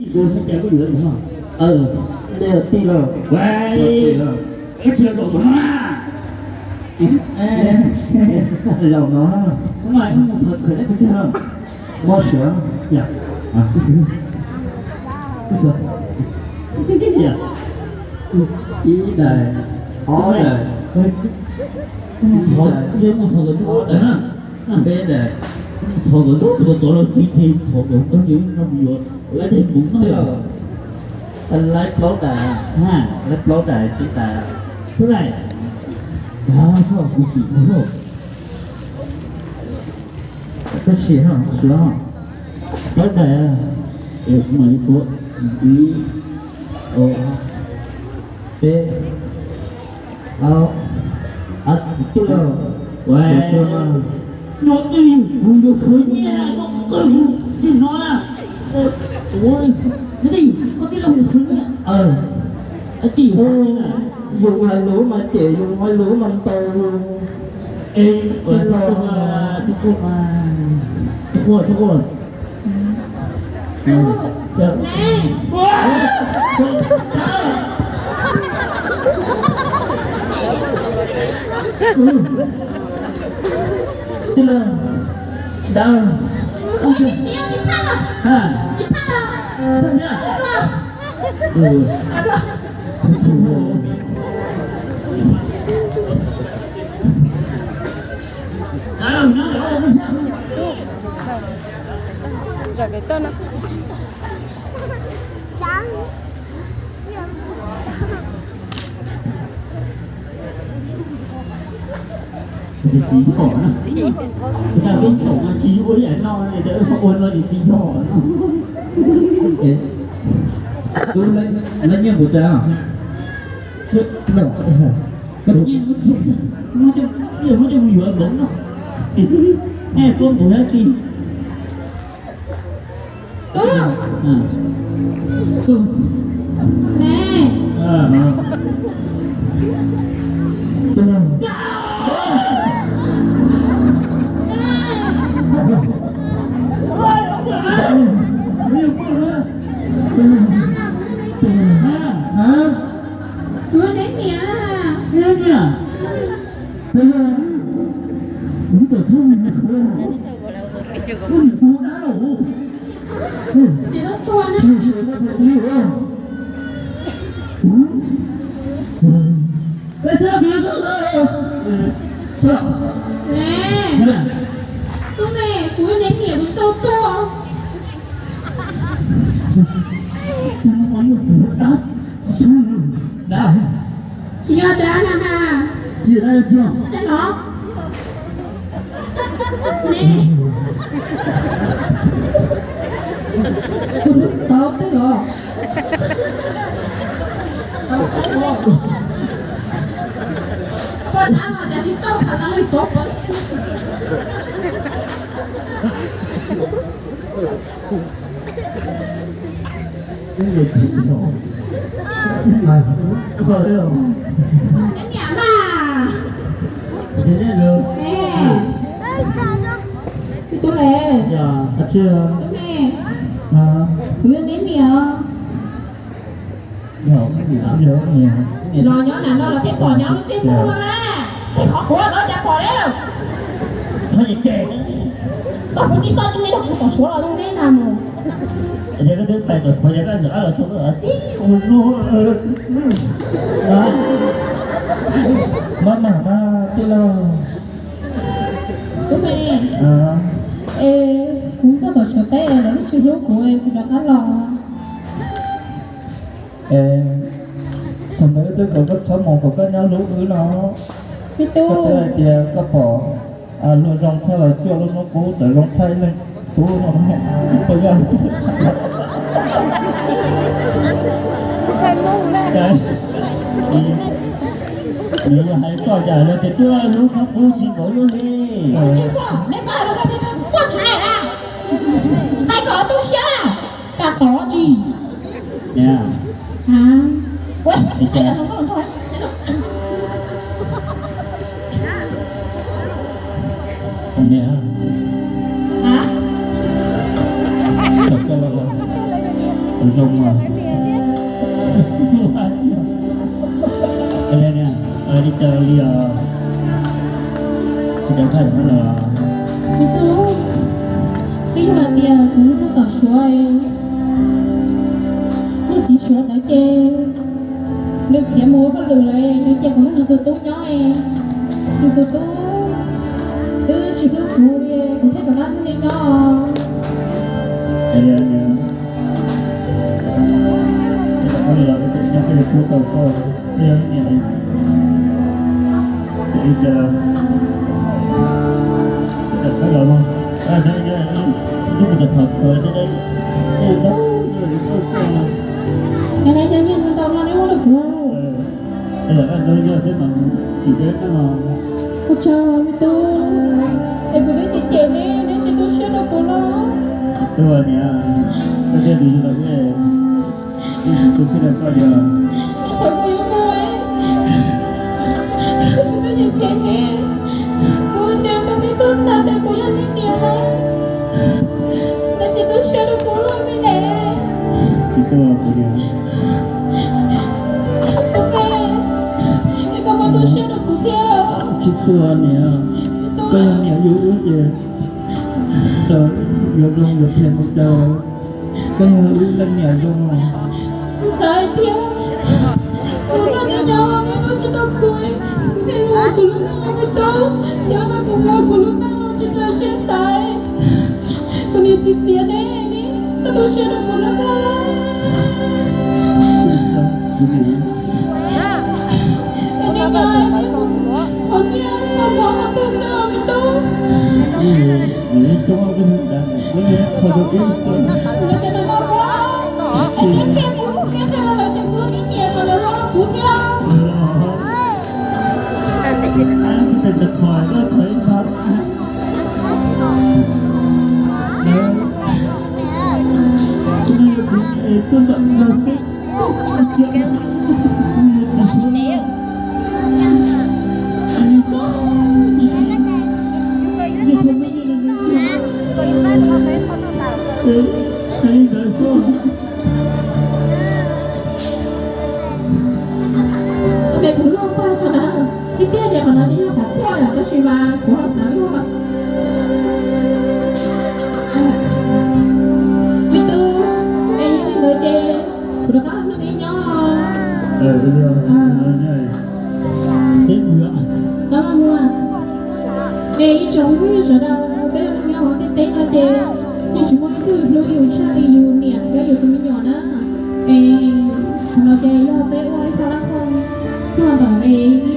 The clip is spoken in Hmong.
Tij, kuv hais cas koj yuav mus no? Aw, tij laug, tij laug, koj tsis los zaum no na? Zaum no, koj mas mus thov khawm dab tsi tag? Muab suav. Ib daim, ob daim, ib daim, ob daim na, peb daim, thov kom tus tod los txiv ces thov kom koj ces no yuav laib daim mus no. Laib plaub daim, laib plaub daim tsib daim. Plaub daim. Kuv sim xyuas. Koj sim, suav, plaub daim. Kuv mam li suav. Ib, ob, peb, plaub, tij laug, no twj ywm kuv yuav suav nyiaj no, koj mus txij no na. Ua, tij, koj tij laug yuav suav nyiaj. Tij, yus hais lus mas cem, yus hais lus mas ntaus yus. Es, tij laug, txhob quaj mas, txhob quaj, txhob quaj. Tij laug, dab. Tsis yog na, peb thaum mas tsis ua yam no, ua no tsis yog no. Lawv nyiaj npaum cas? Muab coj mus yuav npaum no. Nej tuaj npaum dab tsi? Kuv neb niam. Kuv neb niam. Kuv niam tus dab laug. Tsis tau tua na. Tub me, kuv neb niam kuv tsis tau tua. Tsis yog dab na ha. Tsis yog dab, tsis yog. Saib no. Tau twb los. Koj dab los cas tsis tau tham tau li xov pov. Neb niam mas. Tub me. Tub me. Kuv yog neb niam. Los nyob nram no los thiaj pom nyob lub tsev mus no na. Tej qhov kuv no cas pom deb lawm. Txhob ces ces, koj kuv tsis txoj tus me rau kuv tom Suav los lub neb na mus. Es koj twb pais tom Suav ces koj tseem los txog tib ua no. Maj mam mas tij laug. Tub me, es kuv txog tom Suav teb lawv twb tsis hlub kuv es kuv rov qab los. Es thaum ntawd wb twb kom koj txhob mus, kom koj nyob hlub wb no. Koj twb hais tias koj pom luag zoo thaij los cuaj lub hnub qub txawm zoo thaij ib leeg tub no. Puas yog? Nws hais koj cas luag tias cuaj lub hnub qub tsis npaum luaj li. Hais kom tu siab, kam tod tsis. Zoo mas. Li cas li os? Kuv cov thaj no los? Tub, twb yog hais tias kuv mus tom Suav, niag txiv Suav ntawd ces nws khiav mus ua hauj lwm lawm, nws cia kuv nrog nws tus tub nyob. Nws tus tub twb tsis hlub kuv li, kuv thiaj rov qab nrog nws nyob. Ua tsaug me tub, es kuv twb cem cem neb, neb tsis tu siab rau kuv los? Tsis tu niam, koj thiaj li los, ib tug xwb rau koj yog. Thaum kuv yuav mus, kuv twb cem cem neb, kuv tias kom neb txhob xav tias kuv yog leej niam lawm. Neb tsis tu siab rau kuv los me ne? Tsis tu kuv niam. Kuv pe, es koj muaj tu siab rau kuv thiab? Tsis tu niam, koj yog niam yus wb ces txawm yuav zoo yuav phem mus cas koj yog wb leej niam zoo. Kuv xav hais tias kuv muaj niam nyob los neb muab tsis tau kuv, kuv thiaj ua kuv lub neej me tub, yog no kuv muab kuv lub neej tsis tau siab xaiv. Kuv niam txiv txiav neb, neb tu siab rau kuv lub neej. Qhov niag qhov mov qhov twg xwb me tub? Kuv luaj paj tso na, ib tiag ces qhov no yog qhov quaj lawm tab sis mas kuv ho xav luaj. Me tub, es yog li ntawd ces kuv rov qab nrog neb nyob. Es ib tsoom phooj ywg sawv daws, peb ua neej nyob hauv ntiaj teb no ces yeej tsis muaj leej twg hlub yus tshaj li yus niam thiab yus tus me nyuam na. Es qhov no ces yog peb ua ib qho laj koj txog ntawm es